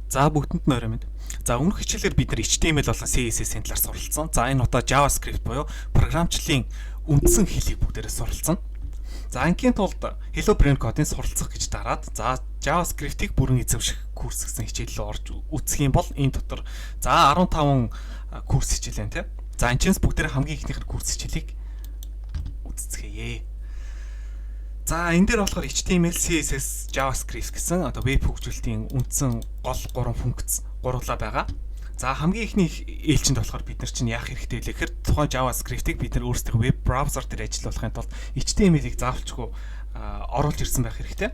За, бүгдэнд нь орой мэнд. За, өмнөх хичээлээр бид нар HTML болон CSS-ийн талаар суралцсан. За, энэ удаа JavaScript буюу програмчлалын үндсэн хэлийг бүгдээрээ суралцсан. За, ингийн тулд Hello Brain Code-ын суралцах гэж дараад, за, JavaScript-ийг бүрэн эзэмших курс гэсэн хичээл рүү орж үзэх юм бол энэ дотор, за, 15 курс хичээл байна, тийм. За, энэ чинь бүгдээрээ хамгийн эхнийх нь курс хичээлийг үзцгээе. За, энэ дээр болохоор HTML, CSS, JavaScript гэсэн одоо веб хөгжүүлэлтийн үндсэн гол гурван функц гурвлаа байгаа. За, хамгийн эхний ээлжинд болохоор бид нар чинь яах хэрэгтэй вэ гэхээр тухайн JavaScript-ийг бид нар өөрсдийнхөө веб браузер дээр ажиллуулахын тулд HTML-ийг заавалчгүй оруулж ирсэн байх хэрэгтэй.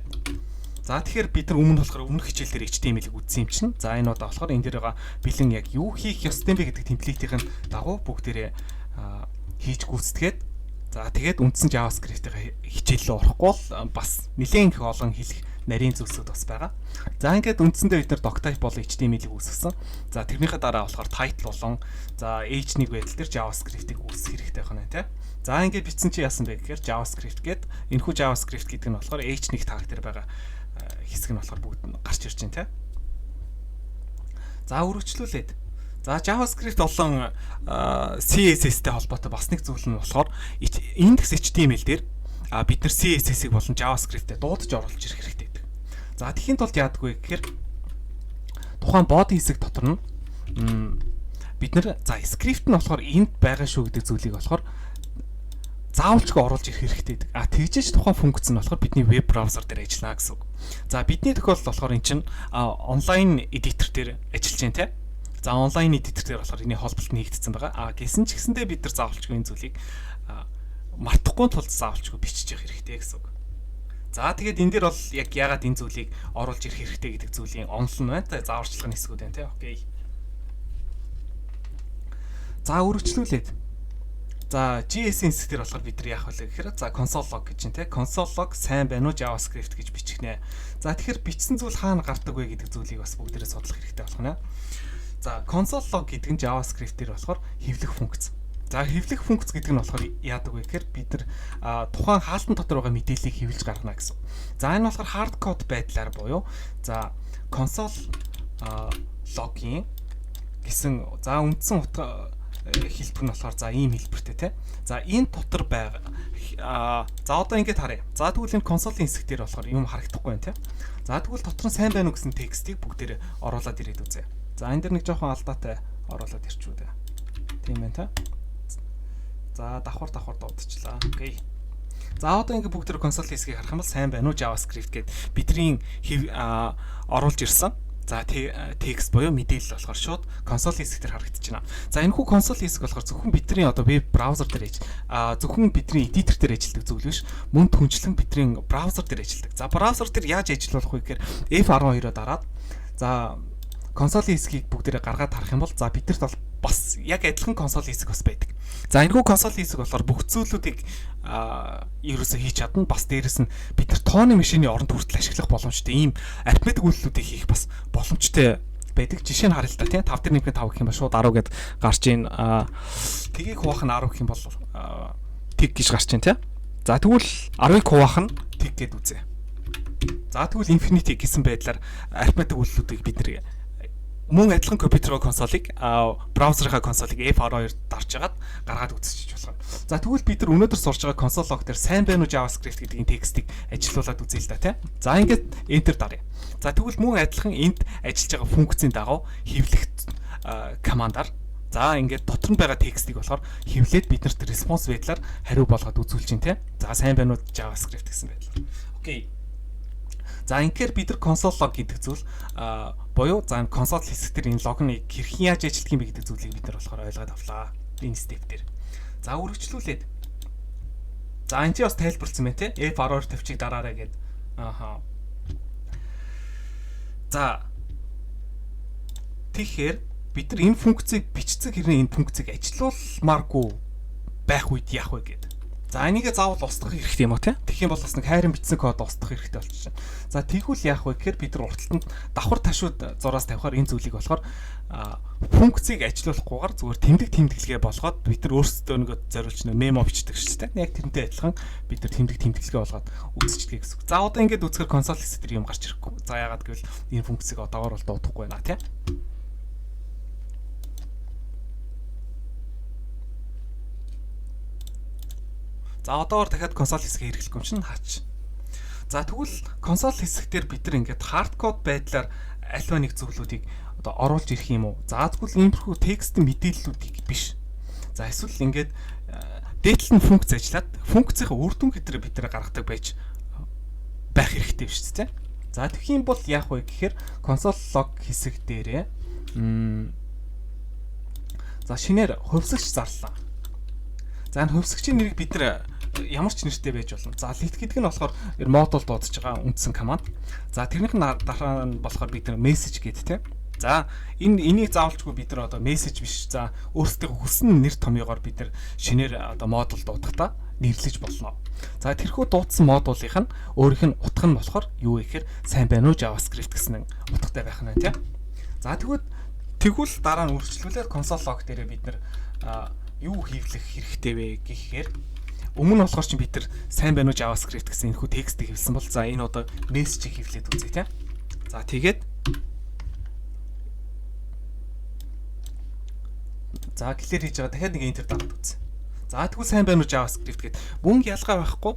За, тэгэхээр бид нар өмнө болохоор өмнөх хичээл дээр HTML-ийг үзсэн юм чинь. За, энэ удаа болохоор энэ дээр байгаа бэлэн яг юу хийх ёстой юм бэ гэдэг template-ийн дагуу бүгдээрээ хийж гүйцэтгээд, за, тэгээд үндсэн JavaScript-ийн хичээл рүү орохгүй бол бас нэлээд их олон хэлэх нарийн зүйлсүүд бас байгаа. За, ингээд үндсэндээ бид нар doctype болон HTML-ийг үүсгэсэн. За, тэрнийхээ дараа болохоор title болон, за, H1 байдал дээр JavaScript-ийг үүсгэх хэрэгтэй байх нь, тий. За, ингээд бичсэн чи яасан бэ гэхээр JavaScript гээд энэхүү JavaScript гэдэг нь болохоор H1 tag дээр байгаа хэсэг нь болохоор бүгд нь гарч ирж байна, тий. За, үргэлжлүүлээд, за, JavaScript болон CSS-тэй холбоотой бас нэг зүйл нь болохоор index HTML дээр бид нар CSS-ийг болон JavaScript-тэй дуудаж оруулж ирэх хэрэгтэй гэдэг. За, тэгэхийн тулд яадаг вэ гэхээр тухайн body хэсэг дотор нь бид нар, за, script нь болохоор энд байгаа шүү гэдэг зүйлийг болохоор заавалчгүй оруулж ирэх хэрэгтэй гэдэг. А тэгжээж тухайн функц нь болохоор бидний веб браузер дээр ажиллана гэсэн үг. За, бидний тохиолдолд болохоор эн чинь online editor дээр ажиллаж байна, тийм. За, online editor дээр болохоор энэний холболт нэгдсэн байгаа. А гэсэн ч гэсэндээ бид нар заавалчгүй энэ зүйлийг мартахгүй тулд заавалчгүй бичиж явах хэрэгтэй гэсэн үг. За, тэгээд энэ дээр бол яг ягаад энэ зүйлийг оруулж ирэх хэрэгтэй гэдэг зүйлийн онол нь байна. Зааварчилгааны хэсгүүд байна, тий. Okay. За, үргэлжлүүлээд. За, JS-ийн хэсэг дээр болохоор бид нар яах вэ гэхээр, за, console log гэж чинь, тий. Console log сайн байна уу JavaScript гэж бичих нэ. За, тэгэхээр бичсэн зүйл хаана гардаг вэ гэдэг зүйлийг бас бүгдээрээ судлах хэрэгтэй болох нэ. За, console log гэдэг нь JavaScript дээр болохоор хэвлэх функц. За, хэвлэх функц гэдэг нь болохоор яадаг вэ гэхээр бид нар тухайн хаалтан дотор байгаа мэдээллийг хэвлэж гаргана гэсэн. За, энэ болохоор hard code байдлаар буюу, за, console log-ийн гэсэн, за, үндсэн утга хэлбэр нь болохоор, за, ийм хэлбэртэй, тий. За, энэ дотор байгаа, за, одоо ингэж харъя. За, тэгвэл энэ консолын хэсэг дээр болохоор юм харагдахгүй байна, тий. За, тэгвэл дотор нь сайн байна уу гэсэн текстийг бүгдээр оруулаад ирээд үзье. За, энэ дэр нэг жоохон алдаатай оруулаад ирчүү дээ. Тийм байна, тий. За, давхар давхар дуудчихлаа. Okay. За, одоо ингээ бүгд тэр консол хэсгийг харах юм бол сайн байна уу JavaScript гэд бидний оруулж ирсэн. За, текст буюу мэдээлэл болохоор шууд консол хэсэг дээр харагдаж байна. За, энэ хүү консол хэсэг болохоор зөвхөн бидний одоо веб браузер дээр зөвхөн бидний editor дээр ажилладаг зүйл биш. Мөн түнчлэн бидний браузер дээр ажилладаг. За, браузер дээр яаж ажиллуулах вэ гэхээр F12-оо дараад, за, консолын хэсгийг бүгдээрээ гаргаад харах юм бол, за, бидэрт бол бас яг адилхан консол хэсэг бас байдаг. За, энэхүү консол хэсэг болохоор бүх зүйлүүдийг ерөөсөө хийж чадна. Бас дээрэс нь бид нар тооны машины оронд хүртэл ашиглах боломжтой ийм арифметик үйлдэлүүдийг хийх бас боломжтой байдаг. Жишээ нь харъя л да, тийм, 5 дээр нэмэх 5 гэх юм ба шууд 10 гэд гарч ийн. Тгийг хуваах нь 10 гэх юм бол тэг гэж гарч ийн, тийм. За, тэгвэл 10-ыг хуваах нь тэг гэд үзье. За, тэгвэл infinity гэсэн байдлаар арифметик үйлдэлүүдийг бид нэр мөн адилхан компьютерийн консолыг, браузерынхаа консолыг F12 дарж хагаад гаргаад үзчихэж болох юм. За, тэгвэл бид нар өнөөдөр сурж байгаа console log дээр сайн байна уу JavaScript гэдэг энэ текстийг ажилуулад үзье л да, тий. За, ингээд enter даръя. За, тэгвэл мөн адилхан энд ажиллаж байгаа функцийн дагуу хэвлэх командаар, за, ингээд дотор нь байгаа текстийг болохоор хэвлээд биднэрт response байдлаар хариу болгоод үзүүлж чинь, тий. За, сайн байна уу JavaScript гэсэн байдлаар. Okay. За, инхээр бид нар console log гэдэг зүйл буюу, за, console хэсэг дээр энэ log нь хэрхэн яаж ажилладаг юм бэ гэдэг зүйлийг бид нар болохоор ойлгоод авлаа. Энэ step дээр. За, үргэлжлүүлээд. За, энэ чи бас тайлбарлсан байна, те. F12 тавьчиг дараарай гэд. Ааха. За, тэгэхээр бид нар энэ функцийг бичсэн хэрнээ энэ функцийг ажилуулмааргүй байх үед яах вэ гэд. За, энийгээ заавал устгах хэрэгтэй юм уу, те? Тэгэх юм бол бас нэг хайрын бичсэн код устгах хэрэгтэй болчих чинь. За, тэгвэл яах вэ гэхээр бид нар урталтанд давхар ташууд зураас тавихаар энэ зүйлийг болохоор функцийг ажилуулахгүйгээр зүгээр тэмдэг тэмдэглэгээ болгоод бид нар өөрсдөө нэг зориулж нэг memo бичдэг шүү дээ. Яг тэрнтэй адилхан бид нар тэмдэг тэмдэглэгээ болгоод үзчихдэг гэсэн үг. За, одоо ингээд үзэхээр консоль хэсэг дээр юм гарч ирэхгүй. За, яагаад гэвэл энэ функцийг одоогоор бол дуудахгүй байна, те. За, одоогор дахиад консоль хэсгээ хэрэглэхгүй юм чинь хаач. За, тэгвэл консоль хэсэг дээр бид нар ингээд hard code байдлаар аливаа нэг зүйлүүдийг одоо оруулж ирэх юм уу? За, тэгвэл иймэрхүү текстийн мэдээллүүдийг биш. За, эсвэл ингээд дээдл нь функц ажиллаад функцийн үр дүн гэдэр бид нар гаргадаг байх хэрэгтэй биш үү? За, тэгэх юм бол яах вэ гэхээр console log хэсэг дээрээ за, шинээр хувьсагч зарлаа. За, энэ хувьсагчийн нэрийг бид нар ямар ч нэртэй байж болно. За, let гэдэг нь болохоор модуль дуудаж байгаа үндсэн команд. За, тэрнийх нь дараа нь болохоор бид нар message гэдэг, тийм. За, энийг заавалчгүй бид нар одоо message биш. За, өөрсдийнхөө хүссэн нэр томьёогоор бид нар шинээр одоо модуль дуудахдаа нэрлэж болно. За, тэрхүү дуудсан модулийнх нь өөрийнх нь утга нь болохоор юу вэ гэхээр сайн байна уу JavaScript гэсэн утгатай байх нь, тийм. За, тэгвэл дараа нь үргэлжлүүлээд console log дээрээ бид нар юу хийвлэх хэрэгтэй вэ гэхээр өмнө нь болохоор чинь бид нар сайн байна уу JavaScript гэсэн энэхүү текстийг хэвлсэн бол за, энэ одоо мессежийг хэвлээд үзье, тийм. За, тэгээд за, clear хийж байгаа, дахиад нэг enter дараад үзье. За, тэгвэл сайн байна уу JavaScript гэд мөн ялгаа байхгүй,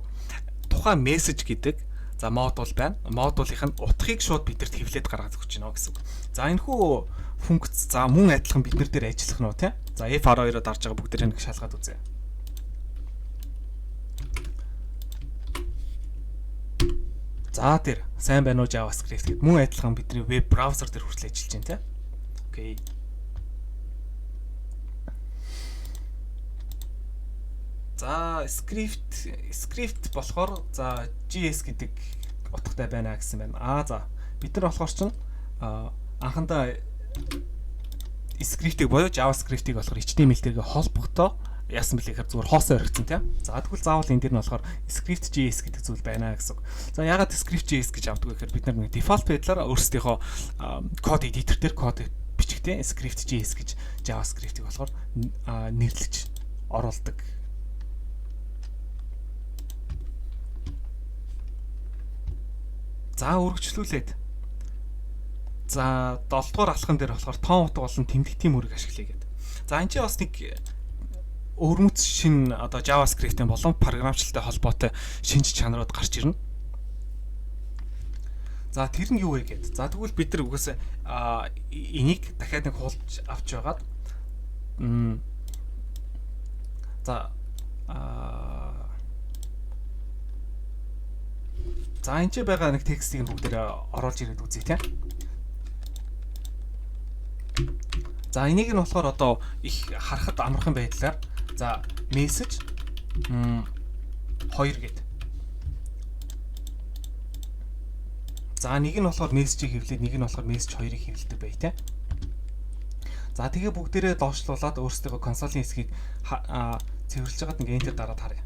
тухайн мессеж гэдэг за модуль байна. Модулийнх нь утгыг шууд бидэрт хэвлээд гаргаад өгч байна гэсэн үг. За, энэхүү функц за мөн адилхан бид нар дээр ажиллах нь уу, тийм. За, F12-оо дарж байгаа, бүгдээрээ нэг шалгаад үзье. За, тэр сайн байна уу JavaScript гэд мөн адилхан бидний веб браузер дээр хүртэл ажиллаж байна, тийм. Окей. За, script болохоор за JS гэдэг утгатай байна гэсэн байна. Аа, за, бид нар болохоор чинь анхандаа script-ийг буюу JavaScript-ийг болохоор HTML тэргээ холбохдоо яасан бэлээ гэхээр зүгээр хоосоо орхисон, тийм. За, тэгвэл заавал энэ дэр нь болохоор script.js гэдэг зүйл байна гэсэн үг. За, яагаад script.js гэж авдаг вэ гэхээр бид нар нэг default байдлаар өөрсдийнхөө код editor дээр код бичихтэй script.js гэж JavaScript-ийг болохоор нэрлэж оруулдаг. За, үргэлжлүүлээд за, 7 дугаар алхам дээр болохоор тоон утга болон тэмдэгтийн мөрийг ашиглая гэдэг. За, энэ чинь бас нэг өвөрмөц шин одоо JavaScript-ийн болон програмчлалтай холбоотой шинж чанарууд гарч ирнэ. За, тэр нь юу вэ гээд. За, тэгвэл бид нар угаасаа энийг дахиад нэг хуулж авч байгаад за за, энэ ч байгаа нэг текстийг бүгдээр оруулж ирээд үзье, тийм. За, энийг нь болохоор одоо их харахад амархан байдлаар за message 2 гэд. За, нэг нь болохоор message-ийг хэвлээд, нэг нь болохоор message 2-ыг хэвлэдэг бай, тийм. За, тэгээ бүгдээрээ доошлуулад өөрсдийнхөө консолийн хэсгийг цэвэрлж байгаад нэг enter дараад харъя.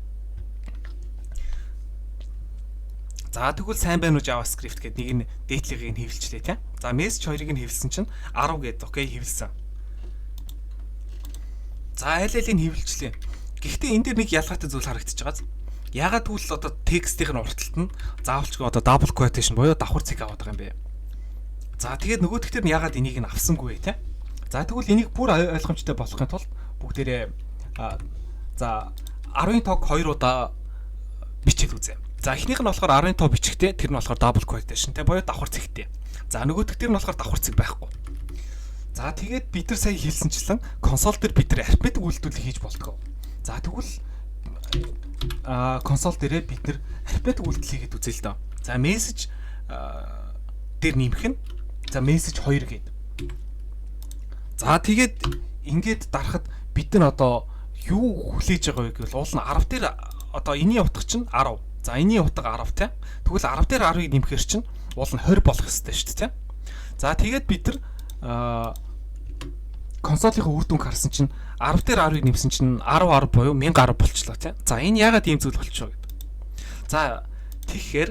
За, тэгвэл сайн байна уу JavaScript гэдэг нэг нь дээдлэгийг нь хэвлэлчлээ, тийм. За, message 2-ыг нь хэвлсэн чинь 10 гээд, окей, хэвлсэн. За, аль алийг хэвлэлчлээ. Гэхдээ энэ дээр нэг ялгаатай зүйл харагдчихж байгаа. Ягаад гэвэл одоо текстийн нь урталт нь заавалчгүй одоо double quotation буюу давхар цэг аваад байгаа юм бэ. За, тэгээд нөгөөх дээр нь ягаад энийг нь авсангүй вэ, тийм. За, тэгвэл энийг бүр ойлгомжтой болгохын тулд бүгдээрээ за 10-ын тоог 2 удаа бичээд үзье. За, эхнийх нь болохоор 10-ын тоо бичгтээ тэр нь болохоор double quotation те, буюу давхар цэгтэй. За, нөгөөх дээр нь болохоор давхар цэг байхгүй. За, тэгээд бид нар сая хэлсэнчлэн консоль дээр бид нар арифметик үйлдэл хийж болтгоо. За, тэгвэл консоль дээрээ бид нар арифметик үйлдэл хийгээд үзье л доо. За, message дээр нэмэх нь за message 2 гээд. За, тэгээд ингээд дарахад бид нар одоо юу хүлээж байгаа вэ гэвэл уул нь 10 дээр одоо энэний утга чинь 10. За, энэний утга 10, тийм. Тэгвэл 10 дээр 10-ыг нэмэхээр чинь уул нь 20 болох ёстой шүү дээ, тийм. За, тэгээд бид нар Консолийнхоо үр дүнг харсан чинь 10 дээр 10-ыг нэмсэн чинь 10 10 буюу 1010 болчлоо, тийм. За, энэ яагаад ийм зүйл болчихоо гэдэг. За, тэгэхээр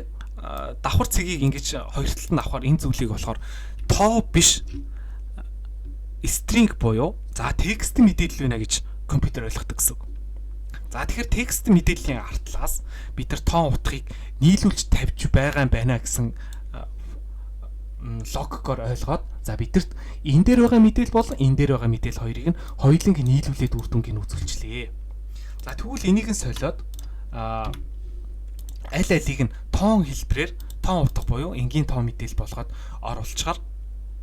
давхар цэгийг ингэж хоёр талд нь авахар энэ зүйлийг болохоор тоо биш, string буюу за текст мэдээлэл байна гэж компьютер ойлгодог гэсэн үг. За, тэгэхээр текст мэдээллийн артлаас бид нар тоон утгыг нийлүүлж тавьж байгаа юм байна гэсэн логикоор ойлгоод, за бидэрт энэ дээр байгаа мэдээлэл болон энэ дээр байгаа мэдээлэл хоёрыг нь хоёуланг нийлүүлээд үр дүнгийг нь үзүүлчлээ. За, тэгвэл энийг нь солиод аль алийг нь тоон хэлбэрээр, тоон утга буюу энгийн тоон мэдээлэл болгоод оруулчихаар,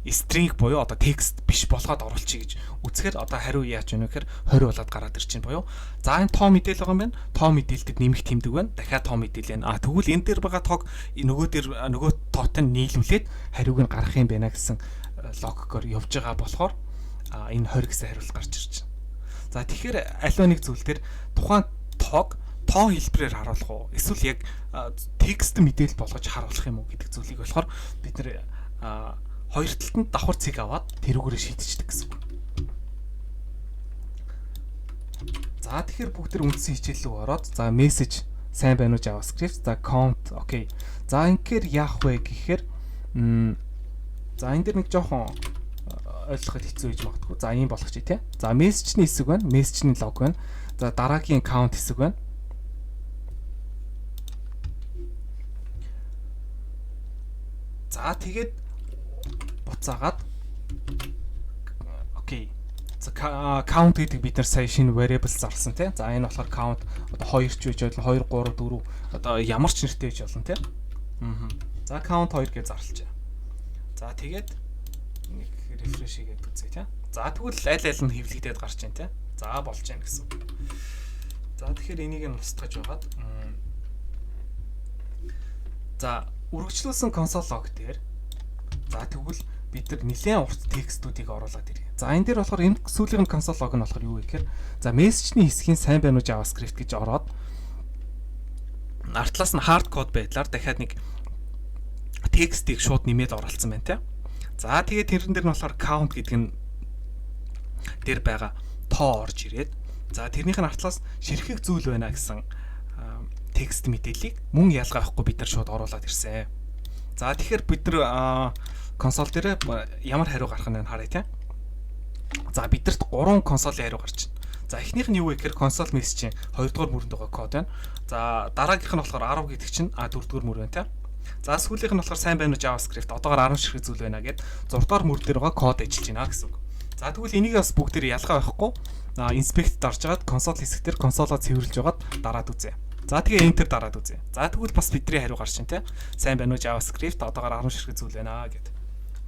string буюу одоо текст биш болгоод оруулчихъя гэж үзэхээр одоо хариу яаж вэ гэхээр 20 болоод гараад ирж байна буюу за энэ тоо мэдээлэл байгаа юм байна. Тоо мэдээлэлд нэмэх тэмдэг байна. Дахиад тоо мэдээлэл байна. А тэгвэл энэ дээр байгаа тоог нөгөө дээр нөгөө тоотой нийлүүлээд хариуг нь гаргах юм байна гэсэн логикоор явж байгаа болохоор энэ 20 гэсэн хариулт гарч ирж байна. За, тэгэхээр аливаа нэг зүйл дээр тухайн тоог тоо хэлбэрээр харуулах уу, эсвэл яг текст мэдээлэл болгож харуулах юм уу гэдэг зүйлийг болохоор бид нэр хоёр талд нь давхар цэг аваад тэрүүгээрээ шийдчихдэг гэсэн үг. За, тэгэхээр бүгд тэр үндсэн хичээл рүү ороод, за message сайн байна уу JavaScript, за count, окей. За, ингэхээр яах вэ гэхээр за энэ дэр нэг жоохон ойлгоход хэцүү байж магадгүй. За, ийм болгочих, тий. За, message-ний хэсэг байна. Message-ний log байна. За, дараагийн count хэсэг байна. За, тэгээд буцаагаад, окей. За, count гэдэг бид нар сая шинэ variable зарласан, тий. За, энэ болохоор count одоо 2 ч байж болно, 2 3 4 одоо ямар ч нэртэй байж болно, тий. Аа. За, count 2 гэж зарлажээ. За, тэгээд нэг refresh хийгээд үзье, тий. За, тэгвэл аль аль нь хэвлэгдээд гарч байна, тий. За, болж байна гэсэн. За, тэгэхээр энийг нь устгаж байгаад, за үргэлжлүүлсэн console log дээр, за тэгвэл бид нар нэлээд урт текстүүдийг оруулаад ирье. За, энэ дээр болохоор энэ сүүлийн console log нь болохоор юу вэ гэхээр за message-ний хэсгийн сайн байна уу JavaScript гэж ороод артлаас нь hard code байдлаар дахиад нэг текстийг шууд нэмээд оруулсан байна, те. За, тэгээд тэрэн дээр нь болохоор count гэдэг нь дээр байгаа тоо орж ирээд, за тэрнийх нь артлаас ширхэг зүйл байна гэсэн текст мэдээллийг мөн ялгаа авахгүй бид нар шууд оруулаад ирсэн. За, тэгэхээр бид нар консоль дээр ямар хариу гарах нь харъя, тийм. За, бидэрт 3 консолын хариу гарч байна. За, эхнийх нь юу вэ гэхээр console message-ийн 2 дугаар мөрөнд байгаа код байна. За, дараагийнх нь болохоор 10 гэдэг чинь 4 дугаар мөр байна, тийм. За, сүүлийнх нь болохоор сайн байна уу JavaScript одоогоор 10 ширхэг зүйл байна гэд 6 дугаар мөр дээр байгаа код ажиллаж байна гэсэн үг. За, тэгвэл энийг бас бүгдээр ялгаа байхгүй inspect дарж агаад консоль хэсэг дээр консолоо цэвэрлж байгаад дараад үзье. За, тэгээ enter дараад үзье. За, тэгвэл бас бидний хариу гарч байна, те. Сайн байна уу JavaScript одоогоор 10 ширхэг зүйл байна гэд.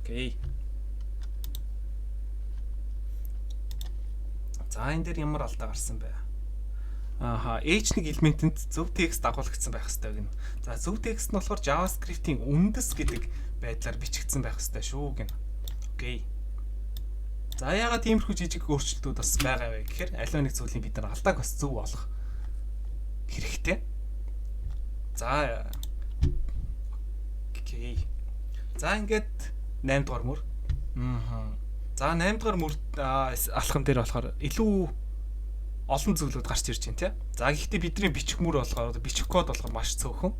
Окей. За, энэ дээр ямар алдаа гарсан бэ? Ааха, h1 элементэнд зөв текст дагуулгдсан байх хэрэгтэй гэнэ. За, зөв текст нь болохоор JavaScript-ийн үндэс гэдэг байдлаар бичигдсэн байх хэрэгтэй шүү гэнэ. Окей. За, яагаад тиймэрхүү жижиг өөрчлөлтүүд бас байгаа вэ гэхээр аливаа нэг зүйлийн бид нар алдааг бас зөв олох хэрэгтэй. За, окей. За, ингээд 8 дугаар мөр. Аа. За, 8 дугаар мөр алхам дээр болохоор илүү олон зүйлүүд гарч ирж байна, тий. За, гэхдээ бидний бичих мөр болохоор, бичих код болохоор маш цөөхөн.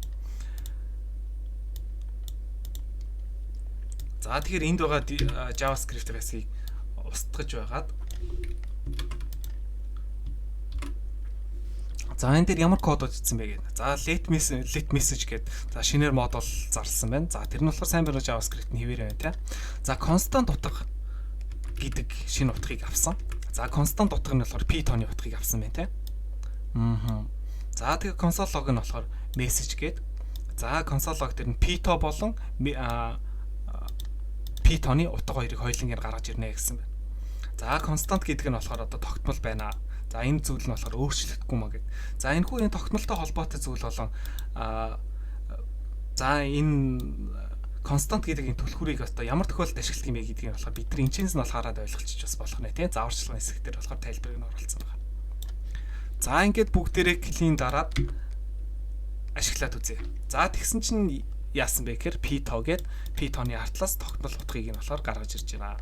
За, тэгэхээр энд байгаа JavaScript хэсгийг устгаж байгаад, за энэ дээр ямар кодууд ицсэн бэ гэдэг. За, let message гэдэг за шинээр модуль зарласан байна. За, тэр нь болохоор сайн баруун JavaScript нь хэвээр байна, тий. За, constant утга гэдэг шинэ утгыг авсан. За, constant утга нь болохоор p тооны утгыг авсан байна, тий. Аа. За, тэгээ console log нь болохоор message гээд, за console log дээр нь p тоо болон p тооны утга хоёрыг хоёулангаар гаргаж ирнэ гэсэн байна. За, constant гэдэг нь болохоор одоо тогтмол байна. За, энэ зүйл нь болохоор өөрчлөгдөхгүй маа гэд. За, энэ хүү энэ тогтмолтой холбоотой зүйл болон за энэ constant гэдэг энэ түлхүүрийг одоо ямар тохиолдолд ашигладаг юм бэ гэдгийг болохоор бид нар энэчнээс нь бол хараад ойлголчих бас болох нэ, тийм. Зааварчилгааны хэсэг дээр болохоор тайлбарыг нь оруулсан байна. За, ингээд бүгдээрээ clean дараад ашиглаад үзье. За, тэгсэн чинь яасан бэ гэхээр p тоо гээд p тооны артлаас тогтмол утгыг нь болохоор гаргаж ирж байна.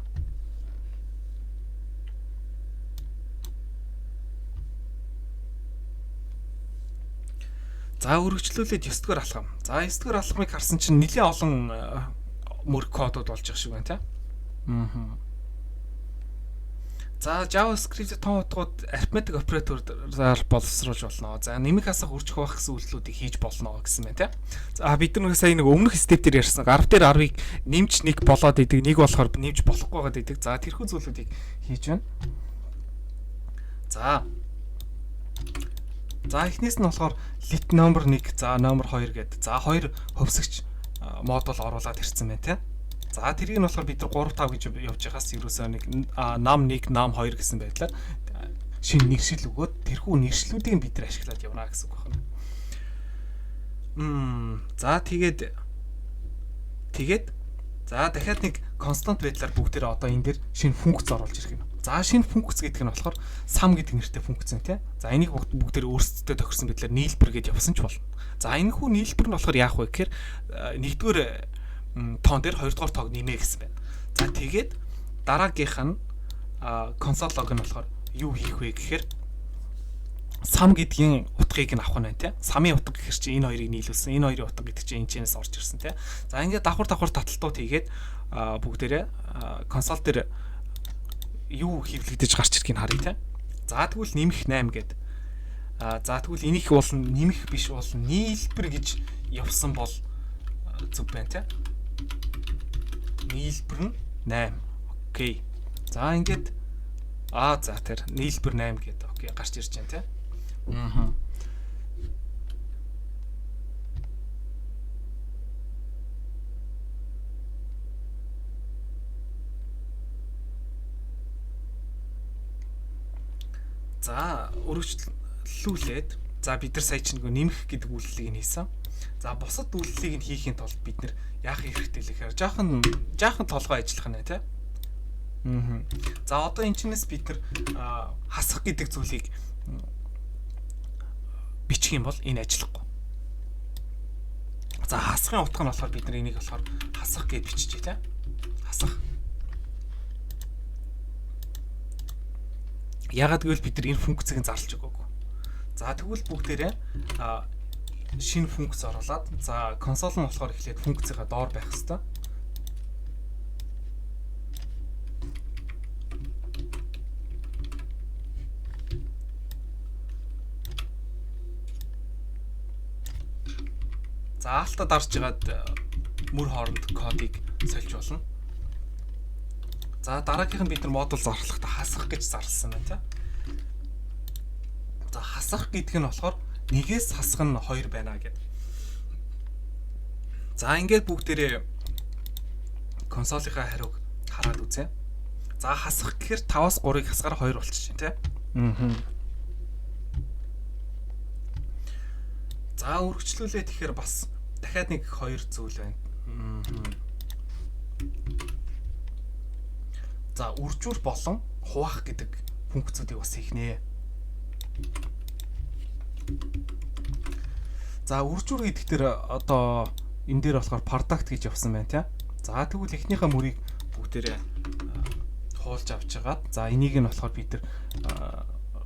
За, өргөжлүүлээд 9 дугаар алхам. За, 9 дугаар алхмыг харсан чинь нэлээд олон мөр кодууд болж байгаа шиг байна, тийм. За, JavaScript том утгууд arithmetic operator-аар боловсруулж болно. За, нэмэх, хасах, үржих, хуваах гэсэн үйлдэлүүдийг хийж болно гэсэн байна, тийм. За, бид нар сая нэг өмнөх step дээр ярьсан. 10 дээр 10-ыг нэмж 1 болоод идэг, нэг болохоор нэмж болохгүй байгаад идэг. За, тэрхүү зүйлүүдийг хийж байна. За, эхнээс нь болохоор let number 1, за number 2 гээд за хоёр хувьсагч модуль оруулаад ирсэн байна, тийм. За, тэрийг нь болохоор бид нар 3 5 гэж явж байгаас ерөөсөө нэг нам 1 нам 2 гэсэн байдлаар шинэ нэршил өгөөд тэрхүү нэршлүүдийг бид нар ашиглаад явна гэсэн үг байна. За, тэгээд за дахиад нэг constant байдлаар бүгдээрээ одоо энэ дээр шинэ функц оруулж ирэх юм. За, шинэ функц гэдэг нь болохоор sum гэдэг нэртэй функц юм, тий. За, энийг бүгдээр өөрсдөдөө тохирсон байдлаар нийлбэр гэж явсан ч болно. За, энэ хүү нийлбэр нь болохоор яах вэ гэхээр нэгдүгээр тоон дээр хоёрдугаар тоог нэмээ гэсэн байна. За, тэгээд дараагийнх нь console log нь болохоор юу хийх вэ гэхээр sum гэдгийн утгыг нь авах нь байна, тий. Sum-ын утга гэхэр чи энэ хоёрыг нийлүүлсэн. Энэ хоёрын утга гэдэг чинь энэ чэнэс орж ирсэн, тий. За, ингээд давхар давхар таталтууд хийгээд бүгдээрээ консоль дээр юу хэвлэгдэж гарч ирэхийг харъя, тий. За, тэгвэл нэмэх 8 гээд. За, тэгвэл энийх бол нэмэх биш бол нийлбэр гэж явсан бол зөв байна, тий. Нийлбэр нь 8. Okay. За, ингээд за, тэр нийлбэр 8 гэдэг okay гарч ирж байна, тий. Аа. За, өргөжлүүлээд за бид нар сая чинь нөгөө нэмэх гэдэг үйлдэлийг нь хийсэн. За, бусад үйлдэлийг нь хийхийн тулд бид нар яах хэрэгтэй л гэхээр жаахан жаахан толгой ажиллах нэ, тий. Аа. За, одоо энэ чинээс бид нар хасах гэдэг зүйлийг бичих юм бол энэ ажиллахгүй. За, хасахын утга нь болохоор бид нар энийг болохоор хасах гэж биччихье, тий. Хасах. Ягаад гэвэл бид нар энэ функцийг зарлж өгөөгүй. За, тэгвэл бүгдээрээ шинэ функц оруулаад за консоль нь болохоор эхлээд функцийнхаа доор байх хэвээр. За, Alt-аа дарж жигаад мөр хооронд кодыг сольж болно. За, дараагийнх нь бид нар модуль зарлахдаа хасах гэж зарласан байна, тийм. За, хасах гэдэг нь болохоор нэгээс хасах нь 2 байна гэдэг. За, ингээд бүгдээрээ консолийнхаа хариуг хараад үзье. За, хасах гэхээр 5-аас 3-ыг хасгаар 2 болчих чинь, тийм. Аа. За, үргэлжлүүлээ, тэгэхээр бас дахиад нэг хоёр зүйл байна. За, үржүүр болон хуваах гэдэг функцүүдийг бас хийх нэ. За, үржүүр гэдэг дээр одоо энэ дээр болохоор product гэж явсан байна, тийм. За, тэгвэл эхнийхээ мөрийг бүгдээрээ хуулж авч хагаад за энийг нь болохоор бид нар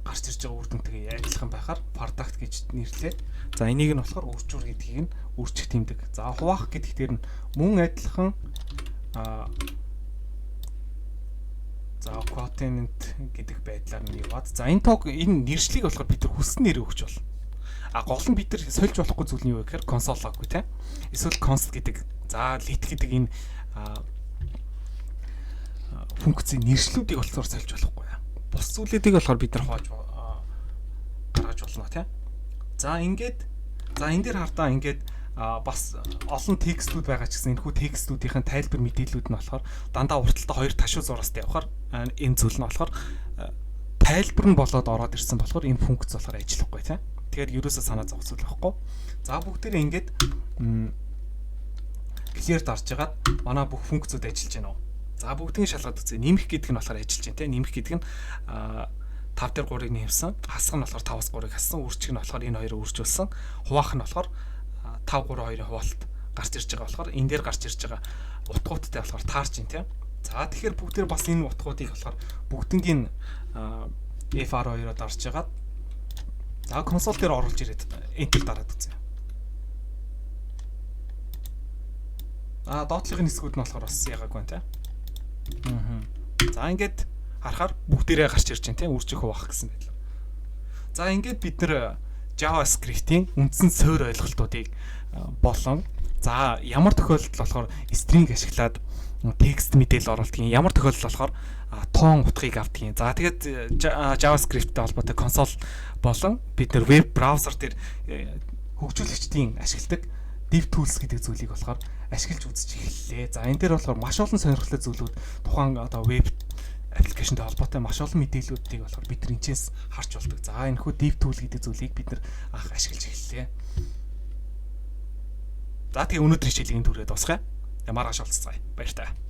гарч ирж байгаа үр дүнтэйгээ адилхан байхаар product гэж нэрлээд за энийг нь болохоор үржүүр гэдгийг нь үржих тэмдэг. За, хуваах гэдэг дээр нь мөн адилхан за quotient гэдэг байдлаар нь яваад за энэ тоог, энэ нэршлиг болохоор бид нар хүссэн нэр өгч болно. А гол нь бид нар сольж болохгүй зүйл нь юу вэ гэхээр console log тий. Эсвэл const гэдэг, за let гэдэг энэ функцийн нэршлүүдийг болохоор сольж болохгүй. Бус зүйлүүдийг болохоор бид нар хувааж гаргаж болно, тий. За, ингээд за энэ дээр хардаа ингээд бас олон текстүүд байгаа ч гэсэн энэхүү текстүүдийн тайлбар мэдээллүүд нь болохоор дандаа урталтаа хоёр ташуу зураастай явахаар энэ зүйл нь болохоор тайлбар нь болоод ороод ирсэн болохоор энэ функц болохоор ажиллахгүй, тийм. Тэгэхээр ерөөсөө санаа зовцол байхгүй. За, бүгдээрээ ингээд clear дарж хагаад манай бүх функцүүд ажиллаж байна уу? За, бүгдийг шалгаад үзье. Нэмэх гэдэг нь болохоор ажиллаж байна, тийм. Нэмэх гэдэг нь 5 дээр 3-ыг нэмсэн. Хасах нь болохоор 5-аас 3-ыг хассан. Үржих нь болохоор энэ хоёрыг үржүүлсэн. Хуваах нь болохоор 5 3 2-ын хуваалт гарч ирж байгаа болохоор энэ дээр гарч ирж байгаа утгуудтай болохоор таарч байна, тийм. За, тэгэхээр бүгдээр бас энэ утгуудыг болохоор бүгднгийн F12-оо дарж хагаад за консоль дээр оруулж ирээд enter дараад үзье. Доотлогын хэсгүүд нь болохоор бас ягаагүй байна те. За, ингээд харахаар бүгдээрээ гарч ирж байна те, үржих, хуваах гэсэн байдлаар. За, ингээд бид нэр JavaScript-ийн үндсэн суурь ойлголтуудыг болон за ямар тохиолдолд болохоор string ашиглаад текст мэдээлэл оруулдаг юм, ямар тохиолдолд болохоор тоон утгыг авдаг юм. За, тэгээд JavaScript-тэй холбоотой консоль болон бид нэр веб браузер дээр хөгжүүлэгчдийн ашигладаг DevTools гэдэг зүйлийг болохоор ашиглаж үзэж эхэллээ. За, энэ дээр болохоор маш олон сонирхолтой зүйлүүд, тухайн одоо веб application тэй холбоотой маш олон мэдээллүүдийг болохоор бид нар энэчээс харж болдог. За, энэхүү DevTool гэдэг зүйлийг бид нар анх ашиглаж эхэллээ. За, тэгээ өнөөдрийн хичээлийг энэ түрээ дуусгая. Маргааш уулзацгаая. Баяртай.